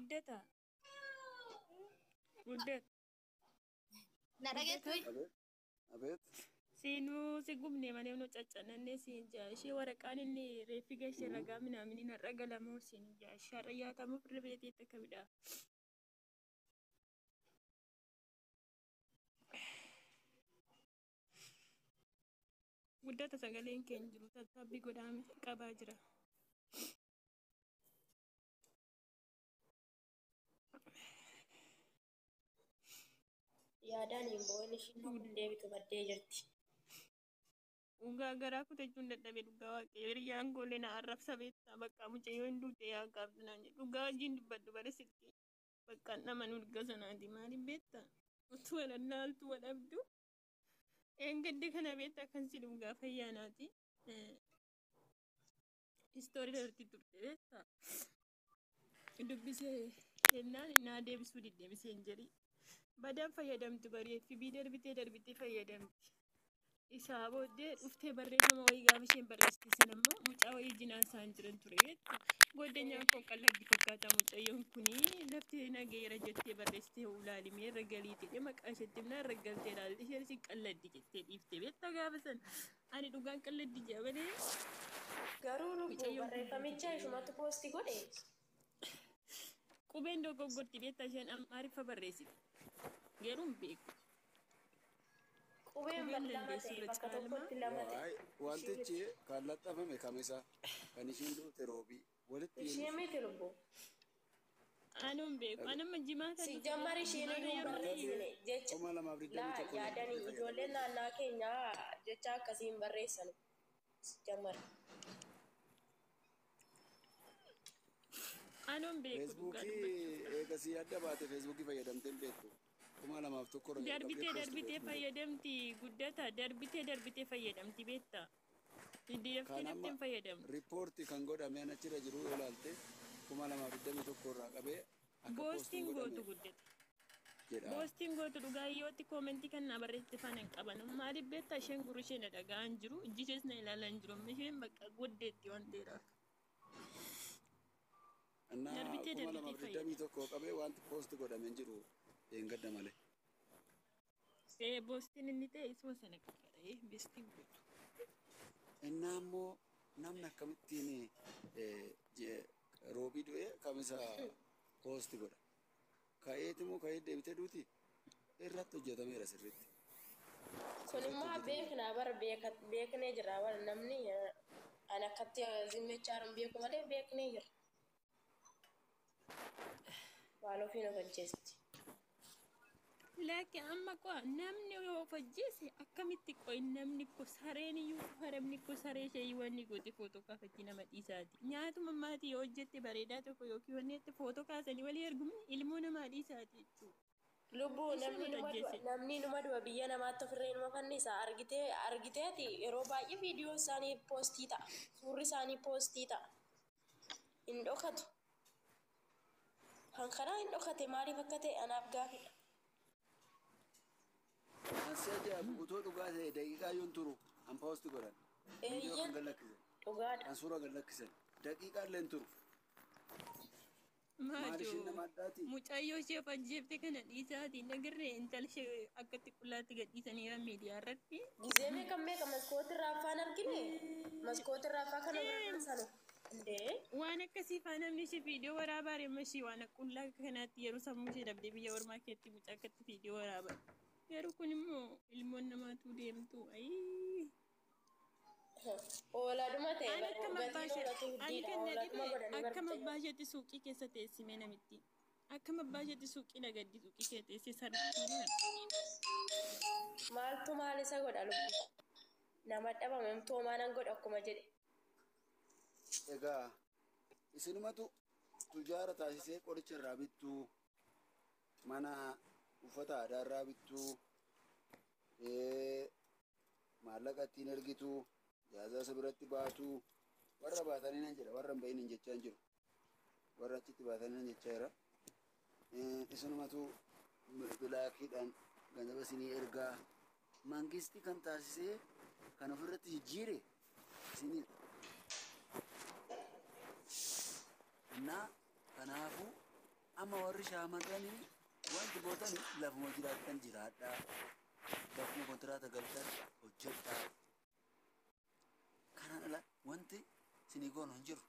Guddata. Guddata. Na dhageettu? Abeet. Abeet. Siinuu si gubne malee nu caccanannee siin jaa. Ishee waraqaan inni reeffi gashee ragaa minaaminiin har'a galamoo siin jaa. Ishee har'a yaatamuuf irra beeteetti akkamidha? Guddata sagaleen keenya jiru tattaabbii godhaame qabaa jira. Yaadaan hin bo'in ishiin hin deebitu baddee jirti. Dhugaa garaa kutachuun dadhabe dhugaa waaqayyo hiriyyaan koollee na arrabsa beektaa bakka mucayyoo hin duute yaa gaabdu naan jedhu dhugaa wajjin dubbadhu bara silkii bakka nama nu dhuga sanaati maaliif beektaa utuu wal allaaltu wal dhabdu eengadde kana beektaa kan si dhugaa fayyaanaati istoorii irratti turte beektaa dubbisee jennaan naa deebisuu diddeebisee hin jedhi badaan fayyadamtu barii FB darbitee darbitee fayyadamti. Isaa booddee dhuftee barreeffama wayii gaafa isheen barreessite sana immoo mucaa wayii jinaan isaan jiran ture jechuudha. Goddanyaan koo qalladdi fakkaata mucayyoon kuni lafti nageera jettee barreessitee ulaalimee irra galii jedhee maqaa isheetti himnaa irra galtee ilaalte isheen si qalladdi jettee dhiifte beektaa gaafa sana. Ani dhugaan qalladdi jedha malee Garuu lubbuu mucayyoon kun barreeffamicha ishumatu poostii godhe. Qubeen dogoggorti beektaa isheen Amaariffa barreessite. Garuu hin beeku. Qubeen Qubeen lama dandeessu ta'e irra bakka caalmaa. tokkotti lama ta'e. Waay wantichi kan laxxafame kamisa kan ishiin duute roobii walitti Ishee hin miti lubbuu. Anu hin beeku. Ani amma jimaata Si jammar isheen jimaata iyyuu hin yeroo barreessine jecha 2021 laa yaadanii ijoolleen naannaa keenyaa jecha akkasii hin barreessanu. Si jammar. Anu hin beeku dhugaa Feesbuukii dubbachuuf. eegasii adda baate feesbuukii fayyadamtee hin beektu. 2001 irra jalqabdee Darbitee poosti darbitee gootu. fayyadamti guddata darbitee darbitee fayyadamti beektaa. Daftee Kan daftee amma hin fayyadamtu. riippoorti kan godhame an achirra jiru yoo ilaalte 2021 irraa qabee akka poostiin Boostiin godhame gootu guddata. jedha. Boostiin gootu dhugaa yootti koomentii kan na barreessite faana hin qaban. Maaliif beektaa isheen gurri ishee na dhaga'aa hin jiru ijji ishees na ilaalaa hin jiru amma isheen bakka goddeetti waan ta'eedhaaf. Innaa Darbitee kuma darbitee lamaaf digdamii fayyadamti. tokko qabee wanti poosti godhame hin jiru eengadda malee. Boostiin inni ta'e isuma sana qofa beestiin gootu. Innaa immoo namni akkamittiin roobii du'ee kamisa poosti godha. Ka'eeti immoo ka'ee deebitee duuti irratti hojjetameera sirriitti. Kun Sirriitti immoo hojjetameera. beeknaa bara beeknee jira bara namni an akkatti zimmechaa hin beeku malee beeknee jira. Waan ofiin of ajjeesti. Laakiin amma qo'a namni yoo of ajjeese akkamitti qo'i namni ko sareen iyyuu haramni ko saree ishee wanni goote footoo kaafatti nama dhiisaati. Nyaatuma maatii yoo hojjette bareedaa tokko yookiin wanni itti footoo kaasanii walii ergumni ilmoo namaa dhiisaati jechuudha. Lubbuu Ishee namni mata numa du'a ajjeese. namni numa du'a biyya namaatti ofirree numa fannisa argitee argiteeti yeroo baay'ee viidiyoo isaanii poostii ta'a suurri isaanii poostii ta'a hin dhokatu kan karaa hin dhokate maaliif akka ta'e anaaf gaafidha. Kan si ajaa'ibu utoo dhugaa ta'e daqiiqaa yoon turu kan poosti godhan. Viidiyoo kan Eeyyan gad lakkisan. dhugaadha. Kan suura gad lakkisan. Daqiiqaa illee hin turu. Maal ishiin nama addaati? Mucayyoo ishee of ajjeefte kana dhiisaatii hin agarree intala ishee akkatti qullaatti gadhiisaniira miidiyaa irratti. Gizee meeqa meeqa maskooti irraa afaan argine maskooti irraa afaan kana bira sana indee Waan akkasii faa namni ishee viidiyoo waraabaa reemma ishee waan qullaa akka kanaatti yeroo sammuu ishee dhabdee biyya ormaa keetti mucaa akkatti viidiyoo waraabaa. Garuu kun immoo ilmoon namaatu deemtu. Ayii. Oolaadhuma ta'e Ani akkam abbaa gatiin ishee oolatu ani guddiidha kan na oolaadhuma dhibe godhanii akkam barbaachisa. abbaa isheetti suuqii keessa teessimee namitti. Akkam abbaa isheetti suuqii nagaddi suuqii kee teessee sarbiin. Maaltu maal isa godha lubbu nama dhabame toomaa nan godha akkuma jedhe. Egaa isinumatu tujaara taasisee qoricha irraa bittuu mana uffata aadaa irraa bittuu maallaqa ittiin ergituu jaazaa isa biratti baatuu warra baatanii nan jedha warra hin bahin hin jechaa hin jiru warra achitti baatanii nan jechaa jira. Isinumatu bilaakiidhaan ganzaba isinii ergaa mangisti kan taasisee kan ofirratti jijjiire isinidha. Innaa kanaafuu Amma warri shaamarranii wanti gootan lafuma jiraattan jiraadhaa. Lafuma kontiraata galtan hojjedhaa. Kanaan ala wanti isinii goonu hin jiru.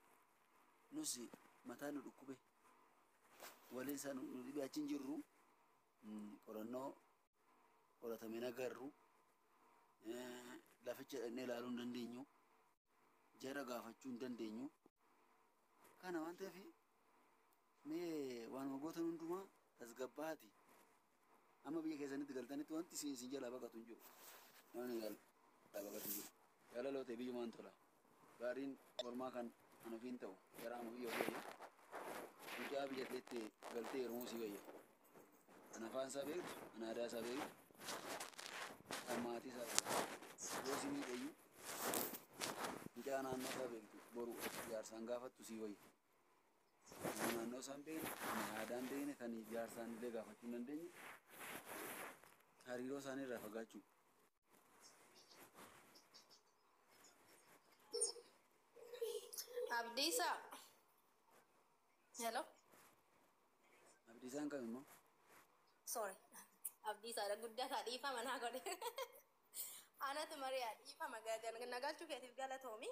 Nus mataa nu dhukkube. Waliin isaa nu dhibee achi hin jirru. Qorannoo qoratamee agarru. Laficha dhaqnee ilaaluu hin dandeenyu. Jara gaafachuu hin dandeenyu. Kana waan ta'eef mee waanuma gootan hundumaa tasgabbaati. Amma biyya keessanitti galtanitti wanti isin jalaa baqatu hin jiru. Namni jalaa baqatu hin jiru. Jaalaloo ta'e biyyumaan tola. Gaariin ormaa kan an ofiin ta'u garaama biyya ofii wayya. Mucaa biyya keetti galtee heerumuu si wayya. Kan afaan isaa beektu, kan aadaa isaa beektu, kan maatii isaa beektu. Yoo si miidhayyuu mucaa naannoo isaa beektu boru jaarsaan gaafattu si wayya. Kan naannoo isaa hin beekne, kan aadaa hin beekne, kan jaarsaan illee gaafachuu hin dandeenye hariiroo isaanii irraa fagaachuu. Abdiisaa. Hello. Abdiisaan kam immoo? Sorry. Abdiisaadha guddataa dhiifama naa godhe. Anatu mari'a dhiifama nagalchuu keetiif galatoomi.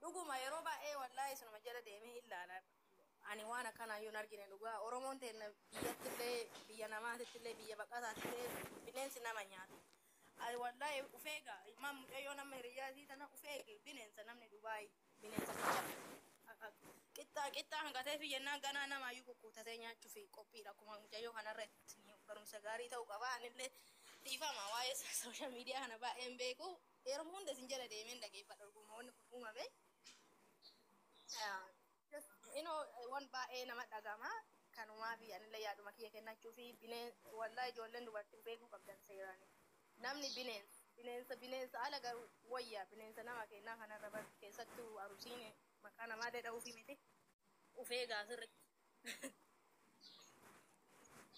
Dhuguma yeroo baay'ee wallaahi sunuma jala deemee ilaala. Ani waan akkanaayyuu hin argine dhugaa. Oromoon teenna biyyattillee biyya namaatittillee biyya baqataattillee bineensi nama nyaata. Ani wallaahi ufeega ilmaan mucayyoo nama hiriyyaa isii tana ufeegi bineensa namni Dubaay bineensa bichaa. Qixxaa qixxaa hanqatee fi jennaan ganaa namaayyuu kukkuutatee nyaachuuf qophiidha. Akkuma mucayyoo kanarratti barumsa gaarii ta'uu qaba. Anillee dhiifama waa'ee sooshaal miidiyaa kana baay'een beeku. Yeroo hunda isin jala deemeen dhageeffadha dhuguma wanni kun uumame. Waan baay'ee nama dhagama. Kanumaa fi anillee yaaduma kiyya kennachuu fi wallaa ijoolleen dubartii beekuu qabdan seeraan. Namni bineensa bineensa bineensa ala garuu wayyaa bineensa nama kennaa kanarra bar keessattuu arusiin maqaa namaa dhadha'uufi miti. Ufee gaasirritti.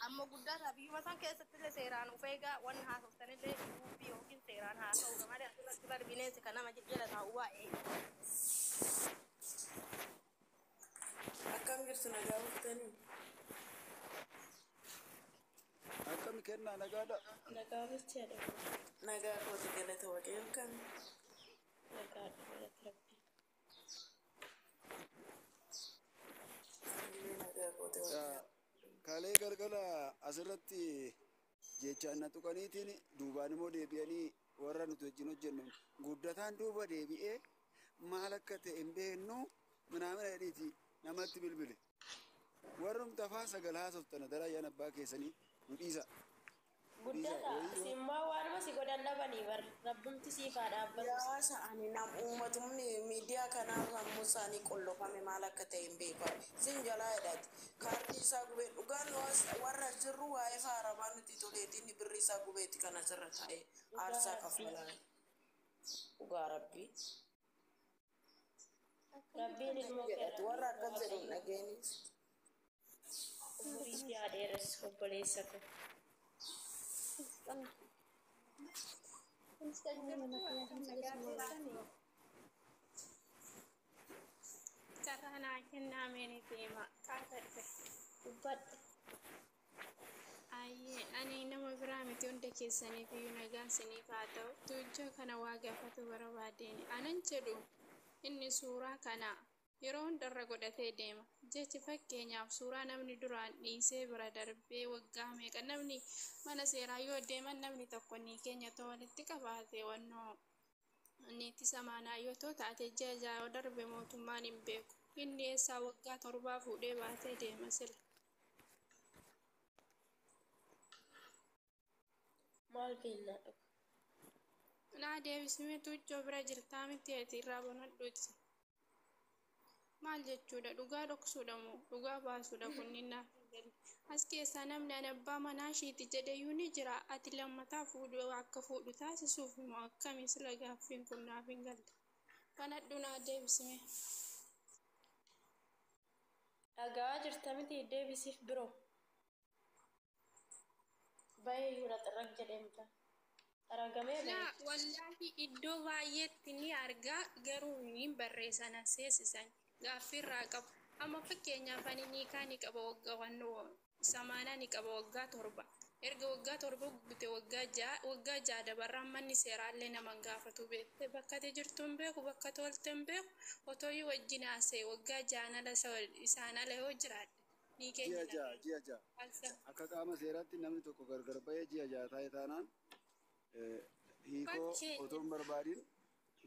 Amma guddaa biyyuma san keessattillee seeraan ufee gaa wanni haasoftanillee guubii yookiin seeraan haasa'uu malee asirratti bar bineensi kan nama jala taa'u baay'ee. Akkam jirtu nagaa bultanii? Akkami kennaa nagaadha? Nagaa bulchaadha. Nagaa kooti galata waaqayyo kam? Nagaadha galata rabbii. Illee nagaa kooti waaqayyo. Kalee galgala asirratti jechaan na tuqaniitiin duubaan immoo deebi'anii warra nuti wajjin hojjennu guddataan duuba deebi'ee maal akka ta'e hin beeknu minaamina jedhiiti namatti bilbile. Warrumti afaan sagal haasoftana darayyaan abbaa keessanii nu dhiisa. Guddata simmaa waanuma si godhan dhabanii bar rabbumti siif haa dhaabbatu. Siyaasa ani nam uummatumni miidiyaa kanaaf sammuu isaanii qollofame maal akka ta'e hin beeku. Isin jalaa jedhati. Kaardii isaa gubee dhugaan warra jirru waa'ee faaramaa nuti toleetiin birri isaa gubeeti kan asirra taa'e aarsaa kaffalaa. Dhugaa rabbii. Rabbiin ilmoo Jedhati warra akkas jedhu hin dhageenis. Umurii si haa dheeressu obboleessa koo. Carraa naa kennaa deema kaasa dhufe. Dubbadhu. Ayyee ani nama biraa miti hunda keessaniif iyyuu nagaan siniif haa ta'u. Tuujjoo kana waa gaafatu barbaadeen anan jedhu inni suuraa kana yeroo hundarra godhatee deema. Jechi fakkeenyaaf suuraa namni duraan dhiisee bira darbee waggaa meeqa namni mana seeraa yoo deeman namni tokko ni keenya too walitti qabaate wannoo niitti samaanaa yoo ta'u taate ji'a ja'a yoo darbe mootummaan hin beeku. Inni eessaa waggaa torbaa fuudhee baatee deema sila. Maal beeknaa dhuga? Naa deebisime tuujjoo bira jirtaa miti ati irraa banadhuuti. Maal jechuudha dhugaa dhoksuudha moo dhugaa baasuudha kunniin naaf hin galle. As keessaa namni ani abbaa manaa ishiiti jedheyyuu ni jira. Ati lammataa fuudhu akka fuudhu taasisuuf immoo akkami sila gaaffiin kun naaf hin galle. Banadhu naa deebisime. Dhagaa jirta miti deebisiif biroo. Baay'ee yuura xirrag jedhee mucaan. Xaragamee Laa bahe. wallaahi iddoo baay'eetti ni argaa garuu hin barreessan as seesisan gaaffiirraa qabu. Amma fakkeenyaaf ani niikaa ni qaba waggaa wannoo samaanaa ni qaba waggaa 7. Erga waggaa 7 guute waggaa 6 dabarraan manni seeraallee nama hin gaafatu beekte. Bakka ati jirtu hin beeku, bakka tolte hin beeku. Otoo wajjin haasa'e waggaa 6n ala isaan ala yoo jiraadhe ni keenya Ji'a 6, ji'a 6. Alsa. Akka qaama seeraatti namni tokko gargar bahee ji'a 6 taa'e taanaan hiikoo Fakkeenya. otoo hin barbaadin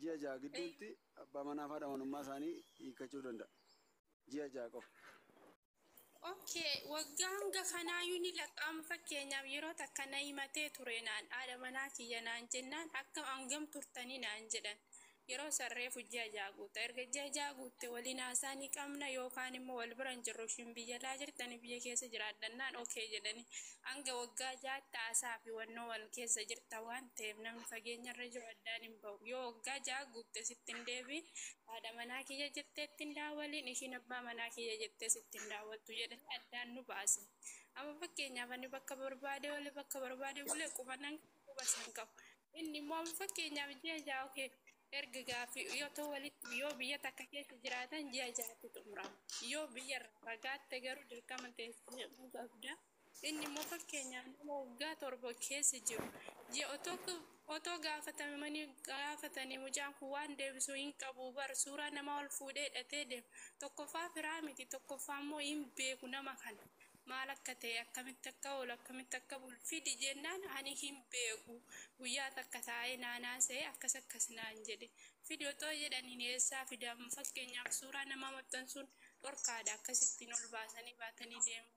ji'a 6 gidduutti abbaa manaa fi haadha manummaa isaanii hiikkachuu danda'a. Ji'a 6 qofa. Okay, waggaa hanga kanaayyuu ni lakkaa'ama. Fakkeenyaaf yeroo takka na himatee ture naan haadha manaa kiyya naan jennaan, akka hangam turtanii naan jedhan. Yeroo sarreefu ji'a 6 guutta. Erga ji'a 6 guutte waliin haasaa ni qabna yookaan immoo wal bira hin jirru, ishiin biyya laa jirtanii biyya keessa jiraadhannaan okay jedhani. Hanga waggaa 6tti haasaa fi wannoo wal keessa jirta waan ta'eef namni fageenyarra jiru addaan hin bahu. Yoo waggaa 6 guutte sitti hin deebiin, haadha manaa kiyya jettee ittiin daawwaliin, ishiin abbaa manaa kiyya jettee sitti hin daawwattu jedhanii addaan nu baase. Amma fakkeenyaaf ani bakka barbaade oole, bakka barbaade bulee, quba nan quba san qabu. Inni immoo amma fakkeenyaaf ji'a 6, okay, erga gaaffii yoo ta'u walitti yoo biyya takka keessa jiraatan ji'a 6tti xumurama. Yoo biyya irraa fagaatte garuu dirqama teessee qabda. Inni immoo fakkeenyaaf nama waggaa 7 keessa jiru ji'a otoo gaafatamanii gaafatanii mucaan kun waan deebisuu hin qabu bar. Suuraa nama ol fuudhee hidhatee deema. Tokkoffaa firaa miti, tokkoffaa immoo hin beeku nama kana. Maal akka ta'e, akkamitti akka oolu, akkamitti akka bulu, fidi jennaan ani hin beeku. Guyyaa takka taa'ee naanaa se'ee akkas akkas naan jedhe. Fidi otoo jedhaniin eessaa fidamu? Fakkeenyaaf suuraa namaa maxxansuun dhorkaadha, akkasittiin ol baasanii baatanii deemu.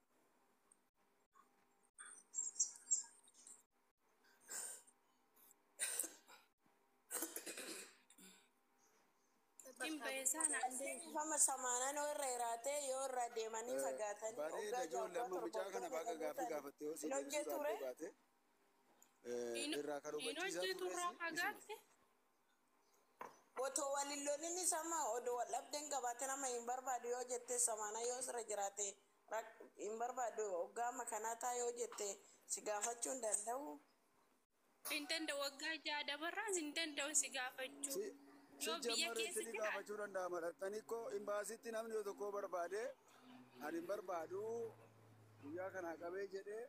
Hin baheesaa naan deemu. Fama samaanaan yoo irra jiraatee, yoo irra deemanii fagaatanii Bareeda. waggaa 6 Ijoollee waggaa amma 7 mucaa kana waggaa baga 7 gaaffii guutan gaafatte yoo si hin deebisuu hojjetu ree? baate irraa kan Hin hubachiisaa hojjetu tures irraa isuma. fagaatte. Otoo waliin lolin sama odoo wal dhabdeen qabaate nama hin barbaadu yoo jette, samaana yoo sirra jiraate hin barbaadu waggaa makanaa taa yoo jette, si gaafachuu hin danda'u. Hin danda'u, waggaa 6 dabarraas hin danda'u si gaafachuu. Si Yoo si biyya jammareetti keessa ni jiraate. gaafachuu danda'a madhattanii koo imbaasitti namni yoo tokko barbaade, ani hin barbaadu guyyaa kanaa qabee jedhee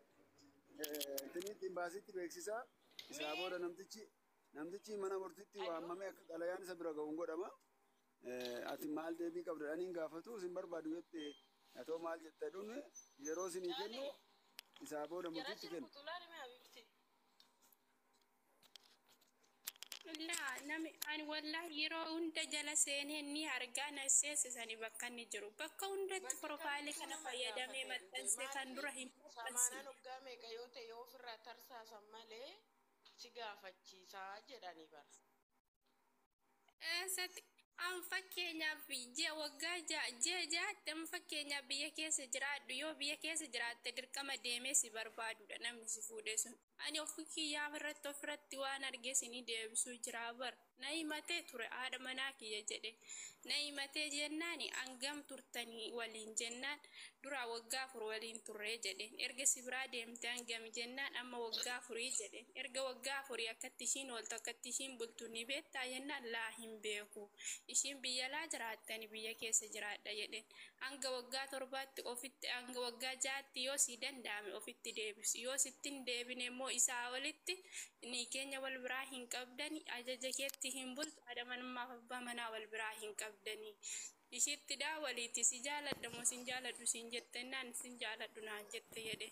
intinitti imbaasitti beeksisaa. Isaa booda namtichi mana murtiitti waamamee akka xalayaan isa bira ga'uun godhama. Ati maal deebii qabda jedhanii hin gaafatu. Isin barbaadu jette haa ta'u maal jette dhuun yeroo isinii kennu isaa booda murtiitti kennu. Laa, nami ani wallahi yeroo hunda jala seenee ni argaa, na seensisanii bakka inni jiru. Bakka hundatti Bakki profaayilii kamittuu kana nama fayyadamee gaafata dhufe maxxanse kan dura maaliif hin maxxansine. Samaanaan waggaa meeqa yoo ta'e yoo ofirraa tarsaasan malee si gaafachiisaa jedhanii bara. Eessatti an fakkeenyaaf ji'a waggaa 6 ji'a 6tti amma fakkeenyaaf biyya keessa jiraadhu, yoo biyya keessa jiraatte dirqama deemee si barbaadudha namni si fuudhe sun. Ani ofii kiyyaaf irratti ofirratti waan arge isinii deebisuu jira bar. Na himatee ture haadha manaa kiyya jedhe. Na himatee jennaan, hangam turtanii waliin jennaan, dura waggaa 4 waliin turree jedheen. Erga si biraa deemte hangami jennaan, amma waggaa 4 jedheen. Erga waggaa 4 akkatti ishiin ooltu, akkatti ishiin bultu ni beektaa jennaan, laa, hin beeku. Ishiin biyya laa jiraattani biyya keessa jiraadha jedheen. Hanga waggaa 7tti ofitti, hanga waggaa 6tti yoo si danda'ame ofitti deebisu. Yoo sitti hin deebine immoo isaa olitti ni keenya wal biraa hin qabdani, ajaja keetti hin bultu, haadha manummaaf abbaa manaa wal biraa hin qabdani. Ishiitti daawwaliiti si jaaladha moo sin jaaladhu siin jettennaan, sin jaaladhu naan jette jedhe.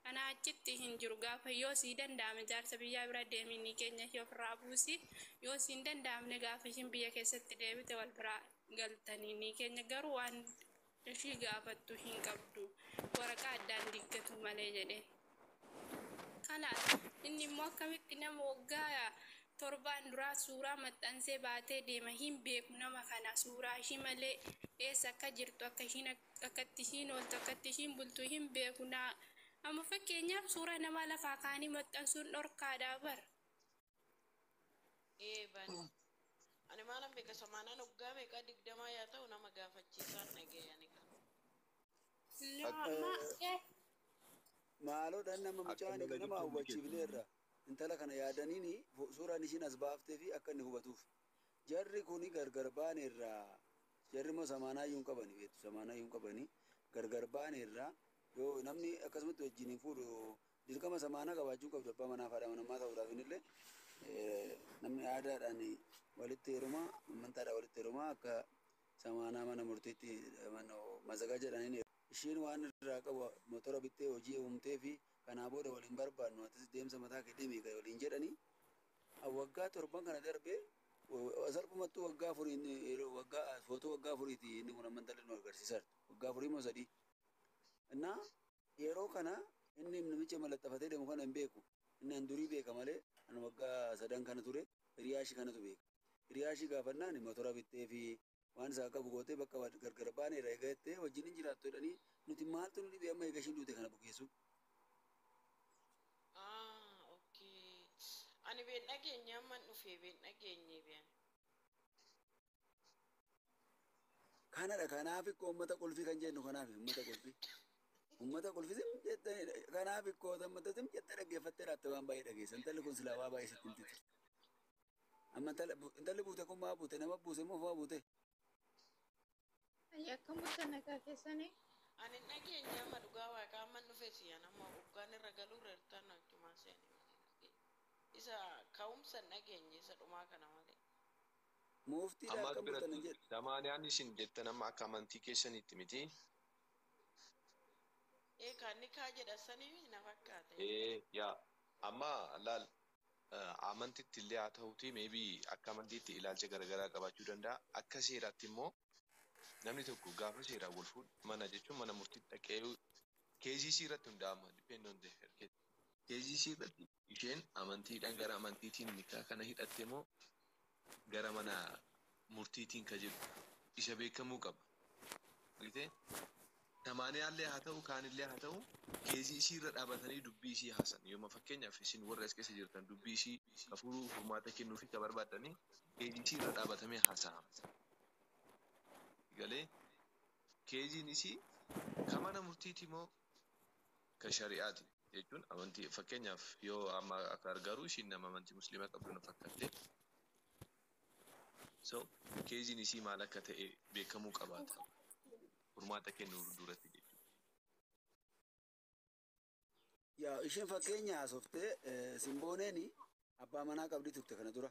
Kana achitti hin jiru gaafa yoo sii danda'ame jaarsa biyyaa bira deemii ni keenya ishee ofirraa buusi. Yoo siin danda'amne gaafa ishiin biyya keessatti deebite wal biraa galtanii ni keenya garuu waan ishii gaafattu hin qabdu. Waraqaa addaan diggatu malee jedhe. Kanaaf inni immoo akkamitti nama waggaa 7n duraa suuraa maxxansee baatee deema? Hin beeku nama kana, suuraa ishii malee eessa akka jirtu, akka ishiin akkatti ishiin ooltu, akkatti ishiin bultu hin beeku naa. Amma fakkeenyaaf suuraa namaa lafaa kaanii maxxansuun dhorkaadhaa bara. Ee bani. Ani maalan beeka, samaanaan waggaa meeqa 20 yaa ta'u nama gaafachiisaan dhaga'e ani qaba. Laa ma Maaloodhaan nama Akka mucaan lola nama jirtu hundi hubachiifneerra. Intala kana yaadaniini suuraan ishiin as baaftee fi akka inni hubatuuf. Jarri kuni gargar baaneerraa. Jarri immoo samaanaa iyyuu hin qabani beektu, samaanaa iyyuu hin qabani. Gargar ba'an irraa yoo namni akkasumatti wajjin hin fuudhu, dirqama samaanaa qabaachuu qabdu abbaa manaa fi haadha manummaa ta'uudhaaf. Illee namni aadaadhaan walitti heerumaa, amantaadhaan walitti heerumaa, akka samaanaa mana murtiitti mazagaa jedhaniin isheen waan irraa qabu motora bittee hojii uumtee fi kanaa booda waliin barbaannu, atis deemsa mataa kee deemee kan waliin jedhanii waggaa 7 kana darbee salphumattuu waggaa 4n waggaa footoo waggaa 4ti inni kun amantallee nu agarsiisaa waggaa 4 moo 3. Innaa yeroo kana inni namicha malaxafatee deemu kana hin beeku. Inni an durii beeka malee an waggaa 3 kana ture hiriyaa ishii kanatu beeka. Hiriyaa ishii gaafannaan motora bittee fi waan isaa qabu gootee bakka gargar baaneera egaa jettee wajjin hin jiraattu jedhanii, nuti maaltu nu dhibee amma eega ishiin duute kana bukeessu. Ah, okay. Ani been dhageenye, amman dhufee been dhageenye been. Kanadha, kanaaf ikkoo uummata qulfii kan jennu, kanaaf uummata qulfii. Uummata qulfii sim jettee, kanaaf ikkoo uummata sim jettee dhaggeeffattee laatte waan baay'ee dhageessa. Intalli kun silaa waa baay'ee sitti himti turte. Amma intalli buute kun maa buute? Nama buuse moo maa buute? Ayyi, akkam bultan, nagaa keessanii? Ani hin dhageenye amma, dhugaa waaqaa, amman dhufe si'an amma hoggaan irra galuu irra achumaan seene malee dhageenye. Isa ka'umsa hin dhageenye, isa dhumaa kana malee. Muftiidha Amma as akkam bultan biratti jedhu. Samaaniyaan isin jettan amma akka amantii keessanitti miti. Ee, kan nikaa jedha sanii na fakkaate. Ee, yaa, amma laal, amantitti illee haa ta'uti, maybe akka amantiitti ilaalcha garaagaraa qabaachuu danda'a. Akka seeraatti immoo namni tokko gaafa seeraan wal fuudhu mana jechuun mana murtiitti dhaqee case isii irratti hundaa'ama. Depend on the case. Case isii irratti isheen amantiidhaan gara amantiitiin nikaa kana hidhatte moo gara mana murtiitiin ka jedhu isa beekamuu qaba. Argitee? Tamaaniyaallee haa ta'u, kaanillee haa ta'u, case isii irra dhaabatanii dubbii isii haasan. Yooma fakkeenyaaf isin warra as keessa jirtan dubbii isii ka furuu, furmaata kennuu fi ka barbaadanii case isii irra dhaabatamee haasa'ama. Galee caseiin isii ka mana murtiiti moo ka shari'aati jechuun amantii, fakkeenyaaf yoo amma akka argaru ishiin nama amantii musliimaa qabdu na fakkaatte. So caseiin isii maal akka ta'e beekamuu qabaata. Furmaata kennuu duratti jechuudha. Yaa, isheen fakkeenya haasoftee Simbooneeni abbaa manaa qabdi turte kana dura.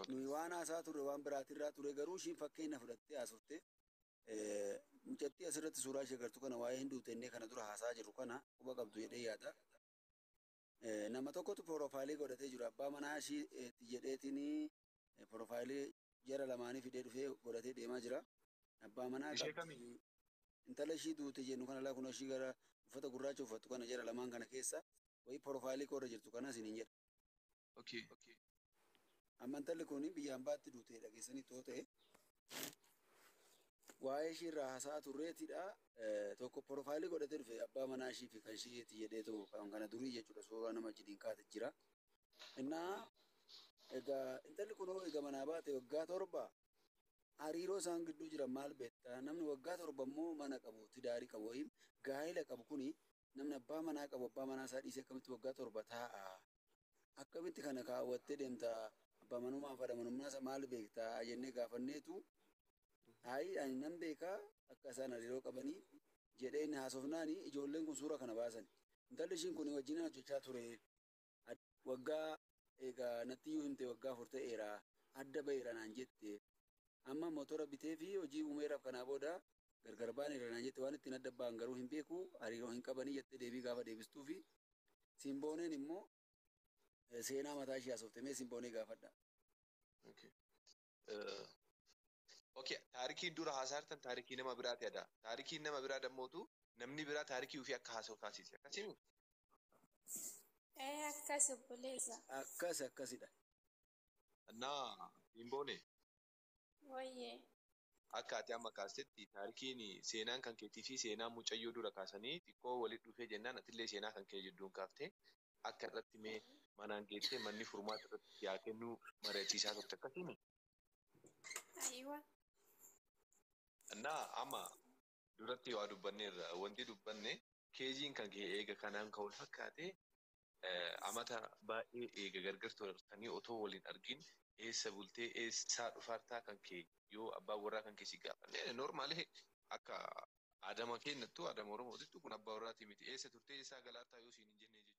Nuyi waan haasaa turre waan biraatirraa ture, garuu ishiin fakkeenya fudhattee haasoftee mucattii asirratti suuraa ishee agartu kana waa'ee hin duutennee kana dura haasaa jirru kana quba qabdu jedhee yaada. Nama tokkotu profile godhatee jiru, abbaa manaa ishii jedheetiin profile jara lamaanii fidee dhufee godhatee deemaa jira. Abbaa manaa Ishee qabdi. kami? Intala ishii duute jennu kana laa kun ishii gara uffata gurraacha uffattu kana, jara lamaan kana keessa wayii profile koorra jirtu kana isiniin jedha. Amma intalli kun biyya hambaatti duute dhageessanii too ta'e waa'ee ishii irraa haasa'aa turreetidha. Tokko profile godhatee dhufe abbaa manaa ishii fi kan ishiiti jedhee kan kana durii jechuudha, suuraa nama wajjiniin kaate jira. Innaa egaa intalli kun hoo egaa manaa baate waggaa 7, hariiroo isaan gidduu jiran maal beektaa? Namni waggaa 7 immoo mana qabu, tidaarii qabu, wayii gaa'ela qabu kuni, namni abbaa manaa qabu abbaa manaa isaa dhiisee akkamitti waggaa 7 taa'a? Akkamitti kana kaawwattee deemta? Abbaa manummaa fi haadha manummaa isaa maal beektaa jennee gaafanneetu, hayi, ani nan beekaa akka isaan hariiroo qabanii jedhee inni haasofnaani ijoolleen kun suura kana baasan. Intalli ishiin kun wajjin hojjechaa ture. Waggaa egaa natti iyyuu himte, waggaa 4 ta'eera adda ba'eera naan jette. Amma motora bitee fi hojii uumeeraaf, kanaa booda gargar baaneera naan jette, waan ittiin adda ba'an garuu hin beeku, hariiroo hin qabanii jettee deebii gaafa deebistuu fi Simbooneen immoo seenaa mataa ishee haasofte. Mee Simboonee gaafadha. Okay, taarikiin dura haasaa jirtan taarikii nama biraati ada. Taarikiin nama biraa dammootu namni biraa taarikii ofii akka haasa'u taasise. Akkasii? Ee, akkas obboleessa. Akkas, akkasidha. Naa Simboone. Wayyee. Akka ati amma kaastetti taarikiin seenaan kan keetii fi seenaan mucayyoo dura kaasanii xiqqoo walitti dhufee jennaan atillee seenaa kan kee jidduun kaaftee akka irratti mee manaan geessee manni furmaata irratti yaa kennuu mari'achiisaa turte, akkasiimi. Ayiwa. Naa amma duratti waa dubbanneerra, wanti dubbanne caseiin kan kee eega kanaan kan wal fakkaate amata baay'ee eega gargar turtanii otoo waliin argin. Eessa bultee, eessaa dhufaartaa kan kee yoo abbaan warraa kan kee si gaafanne, normally akka aadama keenyattu, aadama Oromootittu, kun abbaa warraatii miti, eessa turtee, eessaa galaartaa yoo siin hin jenne jechuudha.